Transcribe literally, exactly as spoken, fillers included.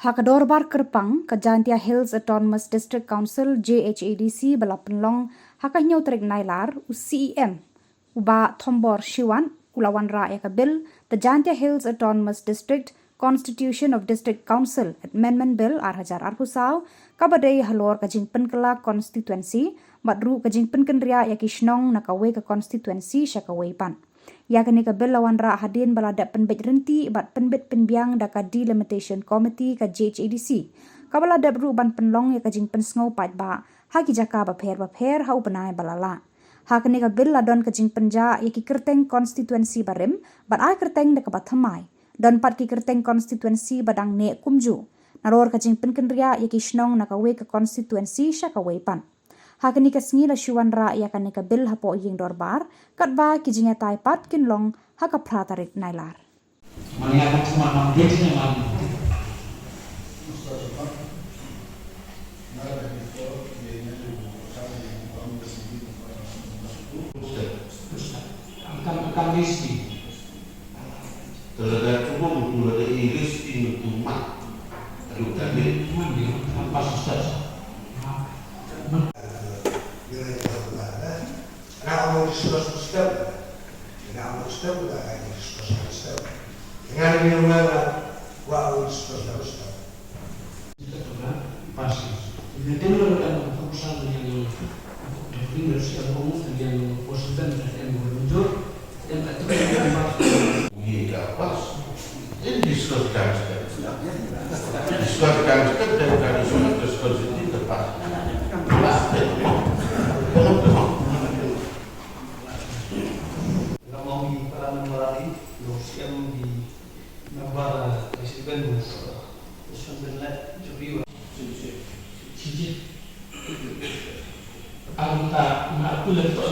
Ha ka dorbar kyrpang ka Jaintia Hills Autonomous District Council, J H A D C, ba la pynlong ha ka hynñiew tarik Nailar, u C E M, u Bah Thombor Shiwat, u la wanrah ïa ka bill, The Jaintia Hills Autonomous District Constitution of District Council Amendment Bill ar hajar arphew saw, kaba dei halor ka jingpynkylla constituency, bad ruh ka jingpynkynriah ïa ki shnong na kawei ka constituency sha kawei pat. Ïa kane ka bill la wanrah hadien ba la dep pynbeit rynti bad pynbeit pynbiang da ka Delimitation Committee ka J H A D C, kaba la dep ruh ban pynlong ïa ka jingpynsngew paidbah ha ki jaka bapher bapher ha u bnai ba la lah. Ha kane ka bill la don ka jingpynjah ïa ki kyrteng constituency barim bad ai kyrteng da kaba thymmai. Don pat ki kyrteng constituency ba dang neh kumjuh. Nalor ka jingpynkynriah ïa ki shnong na kawei ka constituency sha kawei pat. Ha kane ka sngi la shu wanrah ïa kane ka bill hapoh ïing dorbar, katba ki jingïatai pat kin long ha ka phra tarik Nailar. Talaga cuba betul ada English ini tumat. Aduh, tadi. Nga ong discuss step. Nga ong step, nga ong discuss step. Nga ong discuss step. Ini dah pas. Ini discuss kan step. Discuss kan step dan kan discuss, discuss ini dah pas. Pas, eh, belum, belum. Nga ong i para nang marari, lo siam di nang bara president, president le, jubi wa. Siji. Ang ta na aku le to